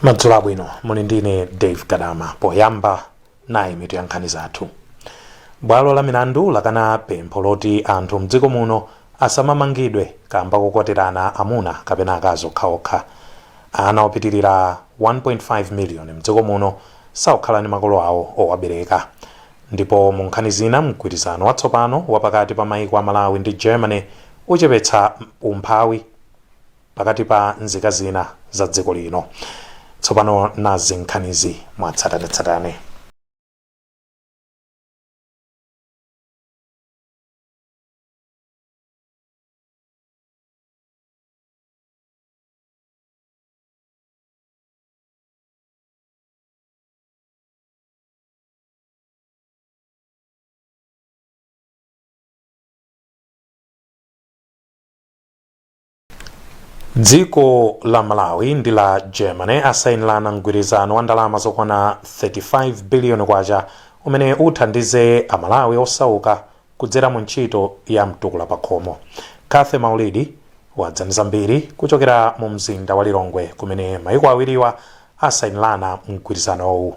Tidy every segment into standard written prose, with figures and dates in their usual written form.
Madzulo abwino, muli ndine Dave Gadama. Poyamba nayi mitu ya nkhani zathu. Bwalo la milandu lakana pempho loti anthu mdziko muno asamamangidwe kamba kokwatirana amuna kapena akazi okhaokha. Ana opitirira 1.5 miliyoni mdziko muno sakukhala ndi makolo awo owabereka. Ndipo mu nkhani zina, mgwirizano watsopano wapakati pa maiko a Malawi ndi Germany uchepetsa umphawi pakati pa nzika zina za dziko lino. Tsopano nazi nkhanizi mwatsatanetsatane. Dziko la Malawi ndi la Germany asayinirana mgwirizano wa ndalama zokwana 35 biliyoni kwacha umene uthandize Amalawi osauka kudzera mu ntchito ya Mtukula Pakhomo. Cathy Maulidi wadza ndi zambiri kuchokera mu mzinda wa Lilongwe kumene maiko awiriwa asayinirana mgwirizanowu.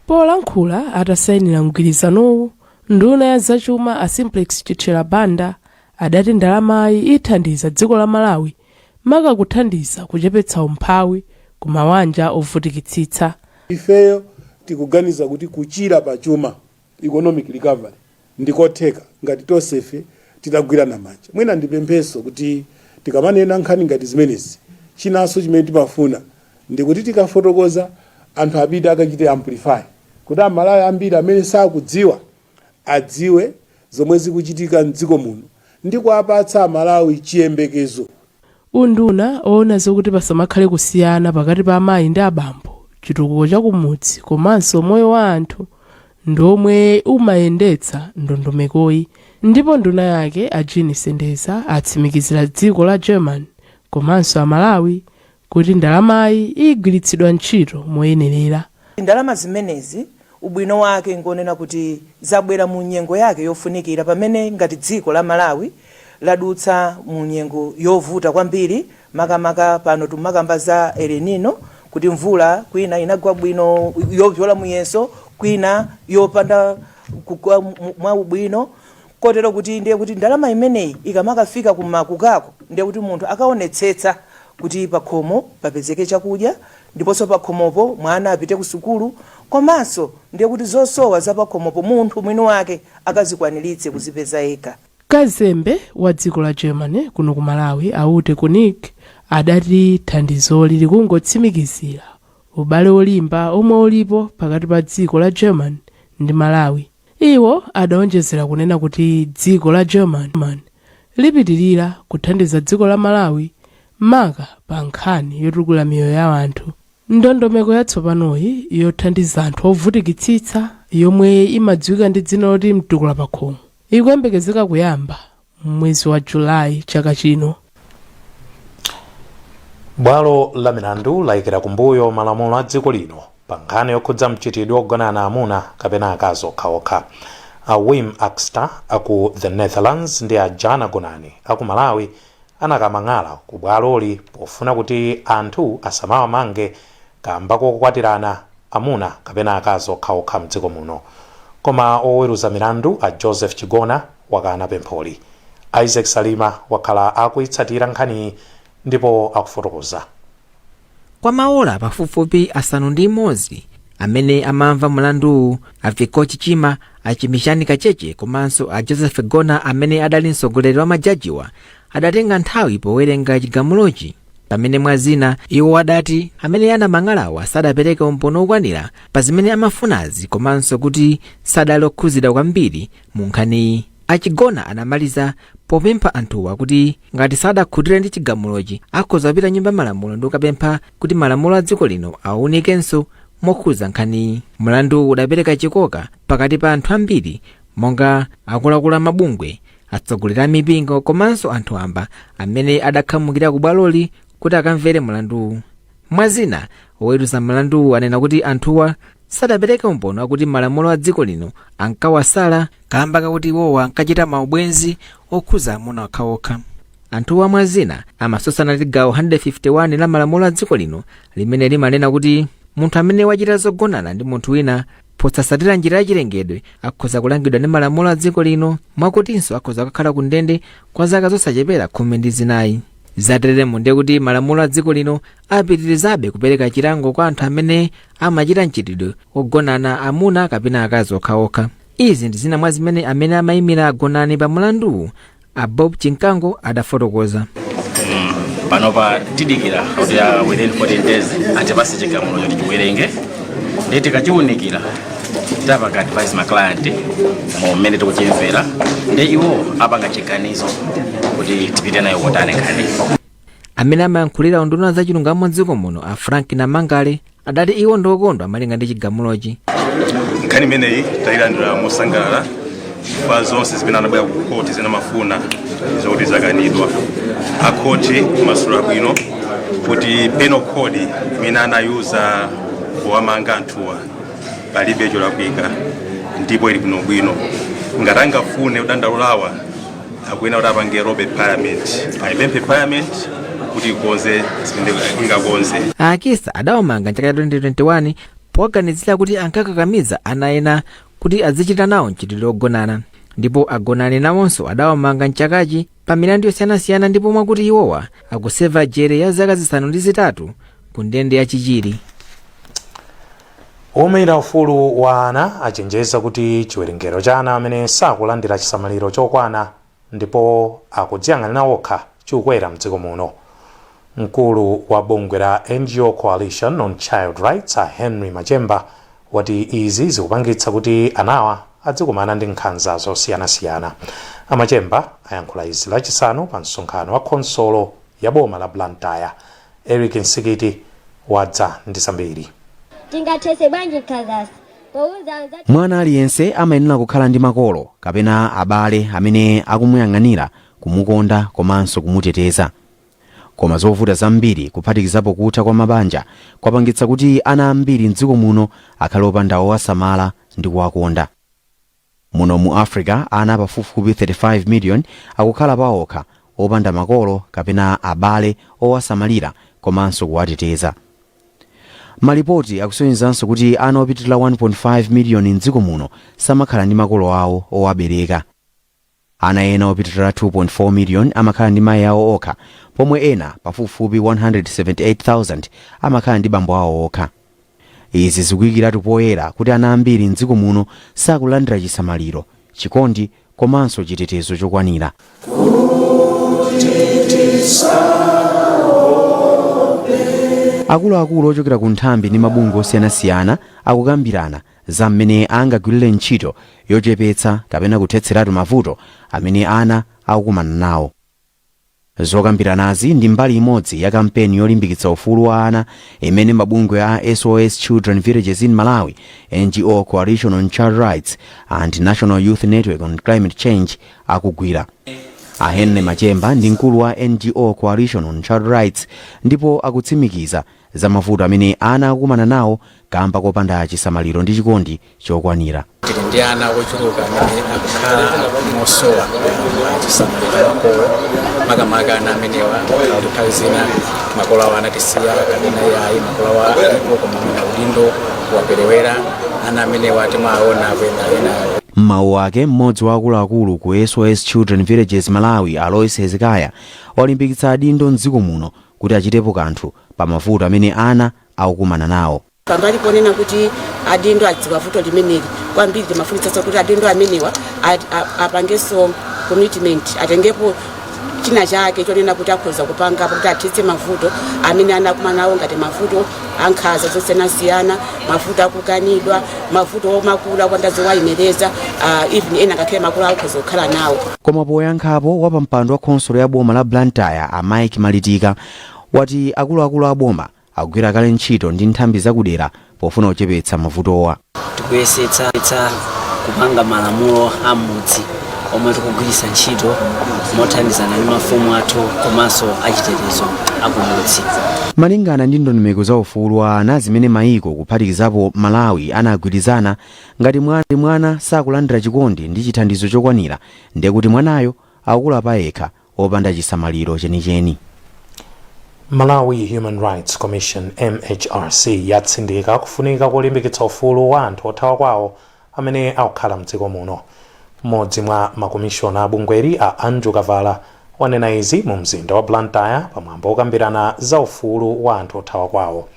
Polankhula atasainira mgwirizanowu, nduna ya zachuma a Simplex Chithyola Banda adati ndalamayi ithandiza dziko la Malawi maka kuthandiza kuchepetsa umphawi ku mawanja ovutikitsitsa. Ifeyo tikuganiza kuti kuchira pa chuma, economic recovery, ndikotheka ngati tonsefe titagwirana manja. Mwina ndipemphenso kuti tikamanena nkhani ngati zimenezi, chinanso chimene timafuna ndikuti tikafotokoza anthu apite akachite amplify kuti Amalawi ambiri amene sakudziwa adziwe zomwe zikuchitika mdziko muno ndi kuwapatsa Amalawi chiyembekezo. Unduna oona zokuti pasamakhale kusiyana pakati pa amayi ndi abambo, chitukuko cha kumudzi komanso moyo wa anthu ndi omwe umayendetsa ndondomekoyi ndipo nduna yake a Jean Sendeza atsimikizira dziko la German komanso Amalawi kuti ndalamayi igwiritsidwa ntchito moyenerera. Ndalama zimenezi ubwino wake ngonena kuti zabwera mu nyengo yake yofunikira pamene ngati dziko la Malawi ladutsa mu nyengo yovuta kwambiri, makamaka pano tumakamba za El Nino, kuti mvula kwina inagwa bwino yopyola muyeso, kwina yopanda kugwa mwa ubwino, kotero kuti ndiye kuti ndalama imeneyi ikamakafika kumakukako ndiye kuti munthu akaonetsetsa kuti pakhomo papezeke chakudya, ndiponso pakhomopo mwana apite ku sukulu, komanso ndiye kuti zosowa za pakhomopo munthu mwini wake akazikwaniritse kuzipeza yekha. Kazembe wa dziko la Germany kuno ku Malawi a Ute Koenig adati thandizoli likungotsimikizira ubale olimba omwe ulipo pakati pa dziko la Germany ndi Malawi. Iwo adaonjezera kunena kuti dziko la Germany lipitirira kuthandiza dziko la Malawi maka pa nkhani yotukula miyoyo ya anthu. Ndondomeko yatsopanoyi yothandiza anthu ovutikitsitsa yomwe imadziwika ndi dzina loti Mtukula Pakhomo ikuyembekezeka kuyamba mwezi wa Julayi chaka chino. Bwalo la milandu layikira kumbuyo malamulo a dziko lino pa nkhani yokhudza mchitidwe wogonana amuna kapena akazi okhaokha. A Wim Akster aku the Netherlands ndi a Jana Gonani aku Malawi anakamang'ala ku bwaloli pofuna kuti anthu asamawamange kamba kokwatirana amuna kapena akazi okhaokha mdziko muno. Koma oweruza milandu a Joseph Chigona wakana pempholi. Isaac Salima wakhala akuyitsatira nkhaniyi ndipo akufotokoza. Kwa maola pafupifupi 6 amene amamva mlanduwu, a Vikochi Chima, a Chimishani Kacheche komanso a Joseph Gona amene adali mtsogoleri wa majajiwa adatenga nthawi powerenga chigamulochi, pamene mwa zina iwo adati amene anamang'alawa sadapereke umboni okwanira pa zimene amafunazi komanso kuti sadali okhuzidwa kwambiri mu nkhaniyi. A Chigona anamaliza popempha anthuwa kuti ngati sadakhutire ndi chigamulochi akhoza kupita Nyumba ya Malamulo ndi kukapempha kuti malamulo a dziko lino awunikenso mokhuza nkhaniyi. Mlanduwu udapereka chikoka pakati pa anthu ambiri monga akuluakulu a mabungwe, atsogoleri a mipingo komanso anthu wamba amene adakhamukira ku bwaloli kuti akamvere mlanduwu. Mwa zina, oweruza mlanduwu anena kuti anthuwa sadapereke umboni wakuti malamulo a dziko lino ankawasala kamba kakuti iwowa ankachita maubwenzi okhuza amuna okhaokha. Anthuwa mwa zina amatsutsana ndi gawo 151 la malamulo a dziko lino limene limanena kuti munthu amene wachita zogonana ndi munthu wina posatsatira njira ya chilengedwe akhoza kulangidwa ndi malamulo a dziko lino, mwakutinso akhoza kukhala ku ndende kwa zaka zosachepera 14. Zateremu ndiye kuti malamulo a dziko lino apitirizabe kupereka chilango kwa anthu amene amachita mchitidwe wogonana amuna kapena akazi okhaokha. Izi ndi zina mwa zimene amene amayimira a Gonani pa mulanduwu, a Bob Chinkango, adafotokoza. Panopa tidikira kuti within 14 days atipase chigamulo choti chiwerenge, ndi tikachiwunikira tapanga advise ma client mu mmene tikuchimvera, ndi iwo apanga chiganizo kuti tipite nayo kotani nkhani. Amene amayankhulira unduna za chilungamo mdziko muno, a Frank Namangale, adati iwo ndi okondwa malinga ndi chigamulochi. Nkhani imeneyi tayilandira mosangalala chifukwa zonse zimene anabwera ku khoti zinamafuna zokuti zakanidwa. Akhoti kumasula bwino kuti penal code imene anayuza powamanga anthuwa palibe cholakwika ndipo ili bwinobwino. Ngati angafune kudandaulawa, akuyenera kuti apange lobby parliament, ayipemphe parliament kuti ikonze zimene ingakonze. Akisa adawamanga mchaka cha 2021 powaganizira kuti ankakakamiza ana ena kuti azichita nawo mchitidwe wogonana, ndipo a Gonani nawonso adawamanga mchakachi pa milandu yosiyanasiyana, ndipo mwakuti iwowa akuseva jere ya zaka 8 ku ndende ya Chichiri. Omenyera ufulu wa ana achenjeza kuti chiwerengero cha ana amene sakulandira chisamaliro chokwana ndipo akudziyang'anira okha chikukwera mdziko muno. Mkulu wa bungwe la NGO Coalition on Child Rights, a Henry Machemba, wati izi zikupangitsa kuti anawa adzikumana ndi nkhanza zosiyanasiyana. Amachemba ayankhula izi Lachisanu pa msonkhano wa khonsolo ya boma la Blantyre. Eric Nsikiti wadza ndi zambiri. Tingathetse bwanji nkhanzazi powuza anzathu? Mwana aliyense amayenera kukhala ndi makolo kapena abale amene akumuyang'anira, kumukonda komanso kumuteteza. Koma zovuta zambiri, kuphatikizapo kutha kwa mabanja, kwapangitsa kuti ana ambiri mdziko muno akhale opanda owasamala ndi kuwakonda. Muno mu Africa, ana pafupifupi 35 million akukhala paokha, opanda makolo kapena abale owasamalira komanso kuwateteza. Malipoti akusonyezanso kuti ana opitirira 1.5 miliyoni mdziko muno samakhala ndi makolo awo owabereka. Ana ena opitirira 2.4 miliyoni amakhala ndi mayi awo okha, pomwe ena pafupifupi 178,000 amakhala ndi bambo awo okha. Izi zikuyikiratu poyera kuti ana ambiri mdziko muno sakulandira chisamaliro, chikondi komanso chitetezo chokwanira. Akuluakulu ochokera ku nthambi ndi mabungwe osiyanasiyana akukambirana za mmene angagwirire ntchito yochepetsa kapena kuthetseratu mavuto amene ana akukumana nawo. Zokambiranazi ndi mbali imodzi ya kampeni yolimbikitsa ufulu wa ana imene mabungwe a SOS Children Villages in Malawi, NGO Coalition on Child Rights and National Youth Network on Climate Change akugwira. A Henry Machemba ndi mkulu wa NGO Coalition on Child Rights ndipo akutsimikiza za mavuto amene ana akukumana nawo kamba kopanda chisamaliro ndi chikondi chokwanira. Tili ndi ana ochuluka amene akukhala mosowa chisamaliro cha makolo, makamaka ana amenewa akhala kuti nthawi zina makolo awo anatisiya kapena iyayi, makolo awo alipo koma mwina udindo waperewera. Ana amenewa timawaona akuyendayenda. M'mawu ake, mmodzi wa akuluakulu ku SOS Children Villages Malawi, Alois Hezekiah, walimbikitsa adindo mdziko muno kuti achitepo kanthu pa mavuto amene ana akukumana nawo. Pambali ponena kuti adindo adziwa vuto limeneli kwambiri, timafunitsitsa kuti adindo amenewa apangenso commitment, atengepo china chake chonena kuti akhoza kupangapo kuti athetse mavuto amene anakumana nawo, ngati mavuto ankhanza zosiyanasiyana, mavuto akukanidwa, mavuto omakula opanda zowayenereza, even ena ngakhale makolo akhoza kukhala nawo. Koma poyankhapo, wapampando wa khonsolo ya boma la Blantyre, a Mike Malitika, wati akuluakulu a boma akugwira kale ntchito ndi nthambi zakudera pofuna kuchepetsa mavutowa. Tikuyesetsa kupanga malamulo a m'mudzi omwe tikugwiritsa ntchito mothandizana ndi mafumu athu komanso achitetezo akumudzi. Malingana ndi ndondomeko za ufulu wa ana zimene mayiko kuphatikizapo Malawi anagwirizana, ngati mwana sakulandira chikondi ndi chithandizo chokwanira, ndiye kuti mwanayo akukula payekha. opanda chisamaliro chenicheni. Malawi Human Rights Commission, MHRC, yatsindika kufunika kolimbikitsa ufulu wa anthu othawa kwawo amene akukhala mdziko muno. Mmodzi mwa makomishona a bungweli, a Andrew Kavala, wanena izi mu mzinda wa Blantyre pamwambo wokambirana za ufulu wa anthu othawa kwawo.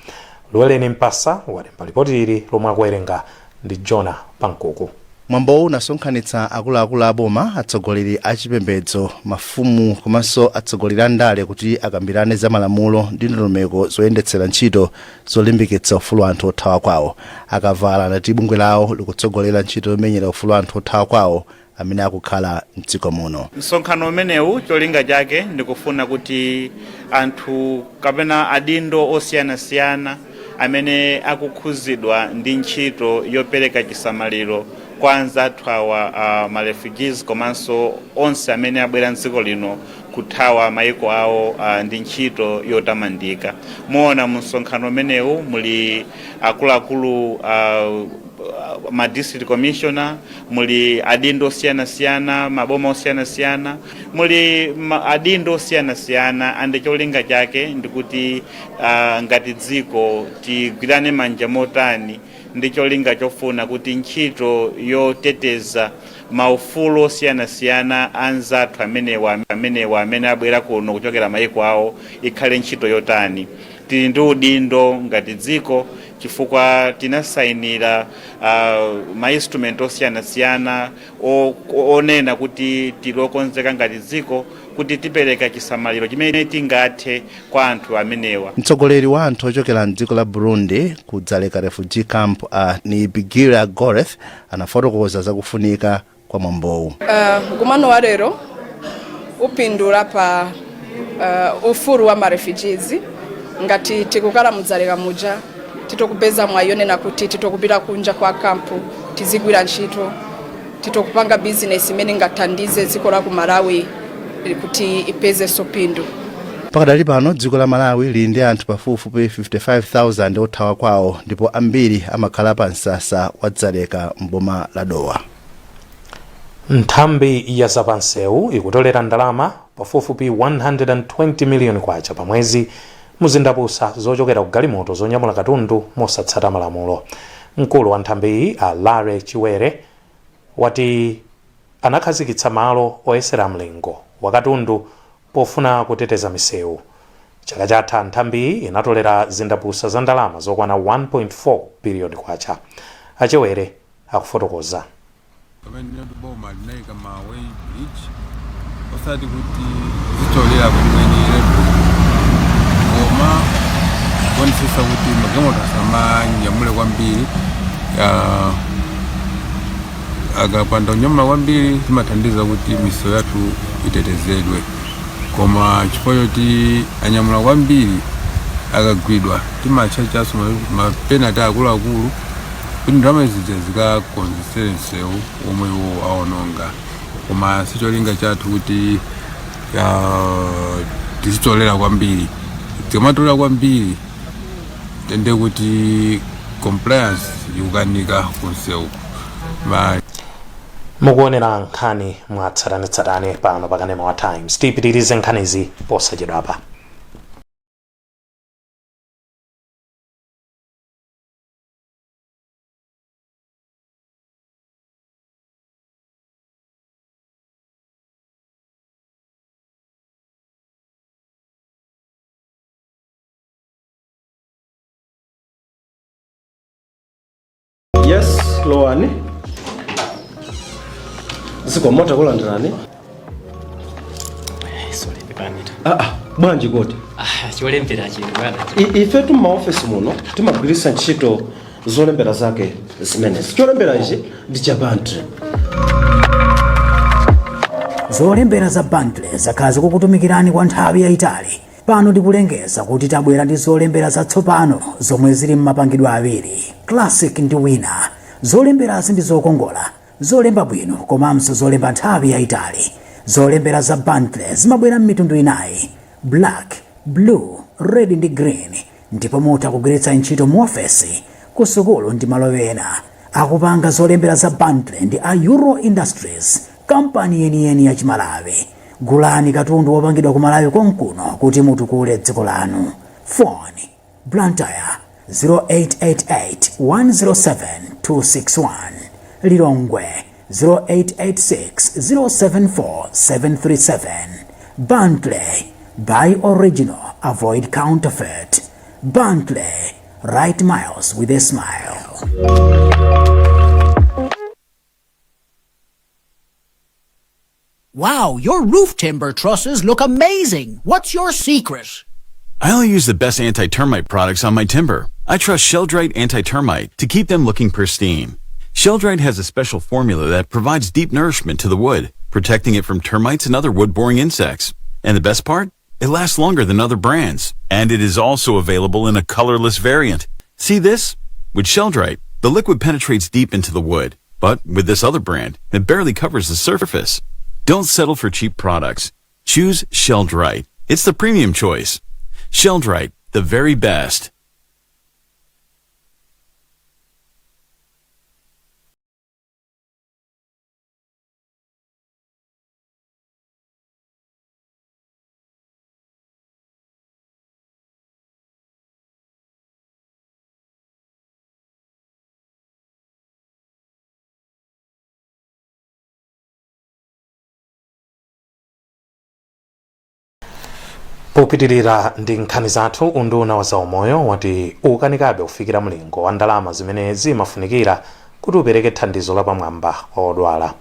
Luweleni Mpasa walemba lipoti ili lomwe akuwerenga ndi Jona Pankuku. Mwambowu unasonkhanitsa akuluakulu a boma, atsogoleri a chipembedzo, mafumu komanso atsogoleri a ndale kuti akambirane za malamulo ndi ndondomeko zoyendetsera ntchito zolimbikitsa ufulu wa anthu othawa kwawo. A Kavala anati bungwe lawo likutsogolera ntchito yomenyera ufulu wa anthu othawa kwawo amene akukhala mdziko muno. Msonkhano umenewu cholinga chake ndikufuna kuti anthu kapena adindo osiyanasiyana amene akukhuzidwa ndi ntchito yopereka chisamaliro kwa anzathu awa ma refugees komanso onse amene abwera mdziko lino kuthawa maiko awo ndi ntchito yotamandika. Muona mu msonkhano umenewu muli akuluakulu ma district commissioner, muli adindo osiyanasiyana, maboma osiyanasiyana, muli adindo osiyanasiyana, and cholinga chake ndikuti ngati dziko tigwirane manja motani ndi cholinga chofuna kuti ntchito yoteteza maufulu osiyanasiyana a anzathu amenewa amene abwera kuno kuchokera maiko awo ikhale ntchito yotani. Tili ndi udindo ngati dziko chifukwa tinasayinira ma instrument osiyanasiyana onena kuti tili okonzeka ngati dziko kuti tipereka chisamaliro chimene tingathe kwa anthu amenewa. Mtsogoleri wa anthu ochokera mdziko la Burundi ku Dzaleka Refugee Camp, a Niyibigira Goreth, anafotokoza zakufunika kwa mwambowu. Mkumano wa lero upindula pa ufulu wa marefugees. Ngati tikukala muDzaleka muja, titokupeza mwayi yonena kuti titokupita kunja kwa kampu, tizigwira ntchito, titokupanga bizinesi imene ingathandize dziko la ku Malawi kuti ipezenso phindu. Pakadali pano dziko la Malawi lili ndi anthu pafupifupi 55,000 othawa kwawo ndipo ambiri amakhala pa msasa wa Dzaleka m'boma la Dowa. Nthambi ya zapansewu ikutolera ndalama pafupifupi 120 miliyoni kwacha pa mwezi muzindapusa zochokera ku galimoto zonyamula katundu mosatsata malamulo. Mkulu wa nthambiyi, a Larry Chiwere, wati anakhazikitsa malo oyesera mlingo wa katundu pofuna kuteteza misewu. Chaka chatha nthambiyi inatolera zindapusa za ndalama zokwana 1.4 biliyoni kwacha. A Chiwere akufotokoza. Pamene ndinati boma linayika ma weigh bridge, osati kuti zitolera kwenikweni revenue, koma kuonetsetsa kuti magalimoto asamanyamule kwambiri. Akapanda kunyamula kwambiri zimathandiza kuti misewu yathu itetezedwe, koma chifukwa choti anyamula kwambiri, akagwidwa timatchachaso mapenalty akuluakulu kuti ndalama zija zikakonzesere msewu omwe iwo awononga. Koma sicholinga chathu kuti tizitolera kwambiri. Tikamatolera kwambiri tende kuti compliance ikukanika kunsewuku. Mukuonera nkhani mwatsatanetsatane pano pa kanema wa Times. Tipitirize nkhanizi posachedwapa. Yes, lowani. Zikomo, takulandirani. Sorry, pepani. Ah, ah, bwanji kodi? Ah, cholembera chino bwana. Ifetu m'maofesi muno timagwiritsa ntchito zolembera zake zimenezi. Cholembera ichi ndi cha Bentley. Zolembera za Bentley zakhala zikukutumikirani kwa nthawi yayitali. Pano tikulengeza kuti tabwera ndi zolembera zatsopano zomwe zili m'mapangidwe awiri, Classic ndi Winner. Zolemberazi ndi zokongola, zolemba bwino komanso zolemba nthawi yayitali. Zolembera za Bentley zimabwera m'mitundu inayi, black, blue, red ndi green, ndipo mutha kugwiritsa ntchito mu ofesi, ku sukulu ndi malo ena. Akupanga zolembera za Bentley ndi a Euro Industries, kampani yeniyeni ya Chimalawi. Gulani katundu wopangidwa ku Malawi konkuno kuti mutukule dziko lanu. Phone Blantyre 0888 107 261, Lilongwe 0886 074 737. Bentley, buy original, avoid counterfeit. Bentley, right miles with a smile. Wow, your roof timber trusses look amazing. What's your secret? I only use the best anti-termite products on my timber. I trust Sheldrite Anti-Termite to keep them looking pristine. Sheldrite has a special formula that provides deep nourishment to the wood, protecting it from termites and other wood-boring insects. And the best part? It lasts longer than other brands. And it is also available in a colorless variant. See this? With Sheldrite, the liquid penetrates deep into the wood. But with this other brand, it barely covers the surface. Don't settle for cheap products. Choose Sheldrite. It's the premium choice. Sheldrite, the very best. Popitirira ndi nkhani zathu, unduna wa zaumoyo wati ukukanikabe kufikira mlingo wa ndalama zimene zimafunikira kuti upereke thandizo lapamwamba kwa odwala.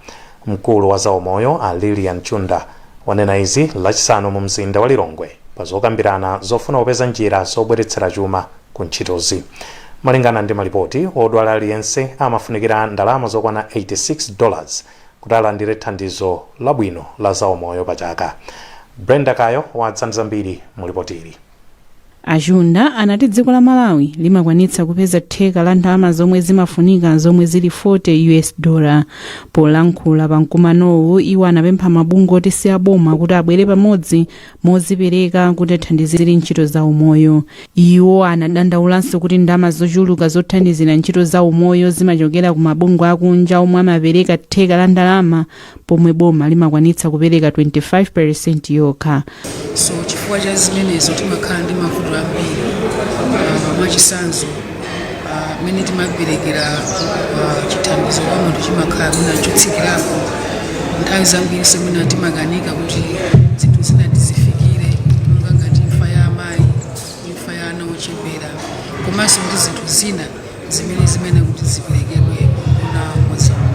Mkulu wa zaumoyo a Lilian Chunda wanena izi Lachisanu mu mzinda wa Lilongwe pa zokambirana zofuna kupeza njira zobweretsera chuma ku ntchitozi. Malingana ndi malipoti, odwala aliyense amafunikira ndalama zokwana 86 dollars kuti alandire thandizo labwino la zaumoyo pa chaka. Brenda Kayo wadza ndi zambiri mu lipoti ili. A Chunda anati dziko la Malawi limakwanitsa kupeza theka la ndalama zomwe zimafunika zomwe zili 40 US dollar. Polankhula pa mkumanowu, iwo anapempha mabungwe oti si aboma kuti abwere pamodzi mozipereka kuti athandizire ntchito za umoyo. Iwo anadandaulanso kuti ndalama zochuluka zothandizira ntchito za umoyo zimachokera ku mabungwe akunja omwe amapereka theka la ndalama pomwe boma limakwanitsa kupereka 25% yokha. So chifukwa cha zimenezo timakhala ndi mavuto ambiri. Mwachitsanzo, mmene timaperekera chithandizo kwa munthu chimakhala mwina chotsikirapo. Nthawi zambirinso mwina timakanika kuti zinthu zina tizifikire, monga ngati imfa ya amayi, imfa ya ana ochepera, komanso ndi zinthu zina zimene zimayenera kuti ziperekedwe kuna mwazaumoyo.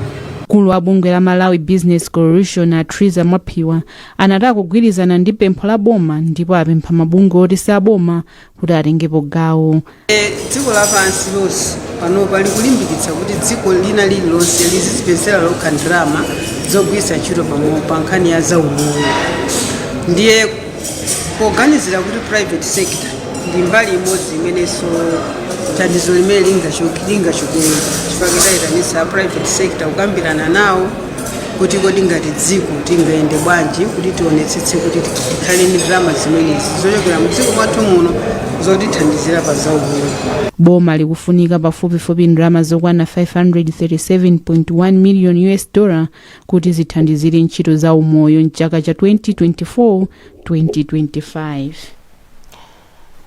Mkulu wa bungwe la Malawi Business Coalition a Triza Mwaphiwa anati akugwirizana ndi pempho la boma ndipo apempha mabungwe oti si aboma kuti atengepo gawo. Dziko lapansi lonse panopa likulimbikitsa kuti dziko lina lililonse lizizipezera lokha ndalama zogwiritsa ntchito pa nkhani ya zaumoyo. Ndiye poganizira kuti private sector ndi mbali imodzi imenenso thandizo limene lingachokere, chifukwa tayitanitsa private sector kukambirana nawo kuti kodi ngati dziko tingayende bwanji kuti tionetsetse kuti tikhale ndi ndalama zimenezi zochokera mdziko mwathu muno zotithandizira pa zaumoyo. Boma likufunika pafupifupi ndalama zokwana 537.1 million US dollar kuti zithandizire ntchito za umoyo mchaka cha 2024-2025.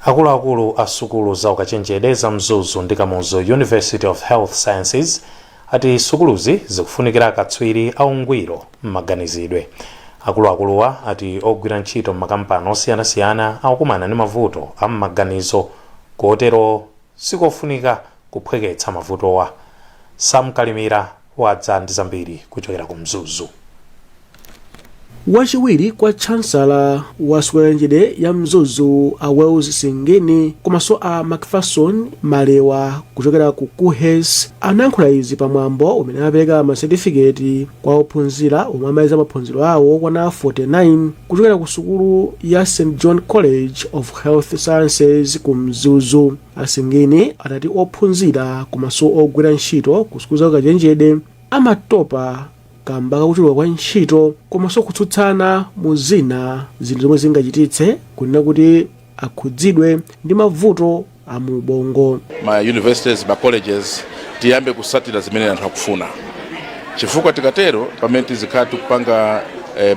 Akuluakulu a sukulu za ukachenjede za Mzuzu ndi Kamuzu University of Health Sciences ati sukuluzi zikufunikira akatswiri aungwiro m'maganizidwe. Akuluakuluwa ati ogwira ntchito m'makampani osiyanasiyana akukumana ndi mavuto a m'maganizo, kotero sikofunika kuphweketsa mavutowa. Sam Kalimira wadza ndi zambiri kuchokera ku Mzuzu. Wachiwiri kwa chancellor wa sukulu ya ukachenjede ya Mzuzu a Wells Singini komanso a Macpherson Malewa kuchokera ku KUHeS anayankhula izi pamwambo umene anapereka masetifiketi kwa ophunzira omwe amaliza maphunziro awo okwana 49 kuchokera ku sukulu ya St John College of Health Sciences ku Mzuzu. A Singini anati ophunzira komanso ogwira ntchito ku sukulu za ukachenjede amatopa kamba kakuchuluka kwa ntchito komanso kutsutsana mu zina zinthu zomwe zingachititse kunena kuti akhudzidwe ndi mavuto a mu ubongo. Ma universities, ma colleges, tiyambe kusatira zimene anthu akufuna, chifukwa tikatero pamene tizikhala tikupanga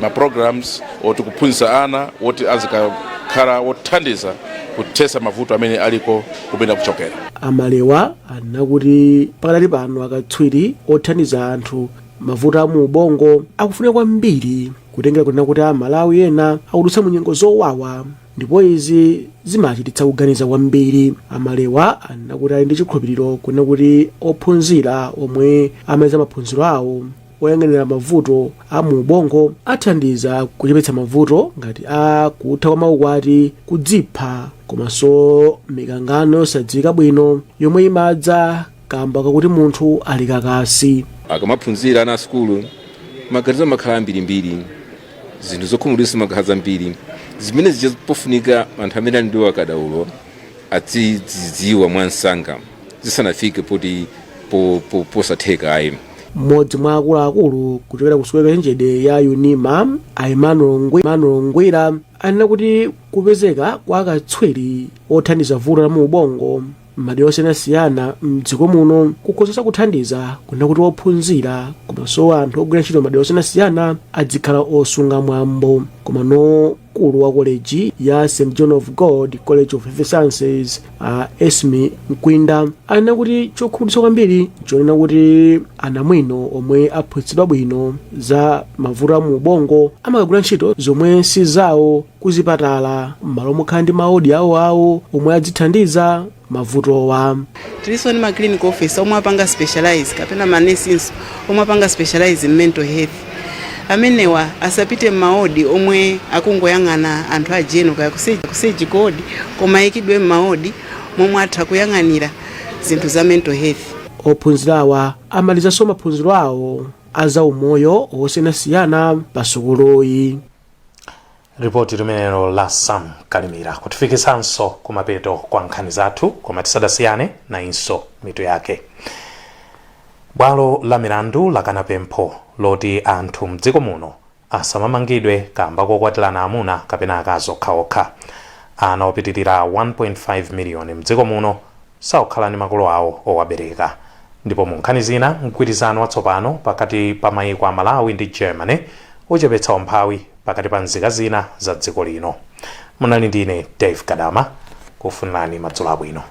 ma programs oti kuphunzitsa ana woti azikakhala wothandiza kuthetsa mavuto amene aliko kumene kuchokera. Amalewa anakuti pakadali pano akatswiri othandiza anthu mavuto a mu ubongo akufunika kwambiri, kutengera kunena kuti Amalawi ena akudutsa mu nyengo zowawa ndipo izi zimachititsa kuganiza kwambiri. Amalewa anakuti ali ndi chikhulupiriro kunena kuti ophunzira omwe amaliza maphunziro awo oyang'anira mavuto a mu ubongo athandiza kuchepetsa mavuto ngati a kutha kwa maukwati, kudzipha komanso mikangano yosadziwika bwino yomwe imadza kamba kakuti munthu ali kakasi. Akamaphunzira ana asukulu, maganizo amakhala ambirimbiri, zinthu zokhumudwitsa zimakhala zambiri. Zimene zija pofunika anthu amene ali ndi akadaulo azidziwa mwansanga zisanafike poti posatheka ayi. Mmodzi mwa akuluakulu kuchokera ku sukulu ya ukachenjede ya UNIMA, a Emmanuel Ngwira, anena kuti kupezeka kwa akatswiri othandiza vuto la mu ubongo m'madera osiyanasiyana mdziko muno kukhoza kuthandiza kunena kuti ophunzira komanso anthu ogwira ntchito m'madera osiyanasiyana adzikhala osunga mwambo. Komano mkulu wa koleji ya St John of God College of Health Sciences, Esmi Mkwinda, anena kuti chokhumudwitsa kwambiri chonena kuti anamwino omwe aphunzitsidwa bwino za mavuto a mu ubongo amakagwira ntchito zomwe si zawo kuzipatala m'malo mokhala ndi maodi awoawo omwe adzithandiza mavutowa. Tilinso ndi ma clinical officer omwe apanga specialize kapena ma nurses omwe apanga specialize in mental health. Amenewa asapite m'maodi omwe akungoyang'ana anthu a general kaya ku surgical ward, koma ayikidwe m'maodi momwe atha kuyang'anira zinthu za mental health. Ophunzirawa amalizanso maphunziro awo a zaumoyo osiyanasiyana pa sukuluyi. Ripoti limenelo la Sam Kalimira kutifikitsanso kumapeto kwa nkhani zathu, koma tisadasiyane, nayinso mitu yake. Bwalo la milandu lakana pempho loti anthu mdziko muno asamamangidwe kamba kokwatirana amuna kapena akazi okhaokha. Ana opitirira 1.5 miliyoni mdziko muno sakukhala ndi makolo awo owabereka. Ndipo mu nkhani zina, mgwirizano watsopano pakati pa mayiko a Malawi ndi Germany uchepetsa umphawi pakati pa nzika zina za dziko lino. Munali ndine Dave Kadama, kufunirani madzulo abwino.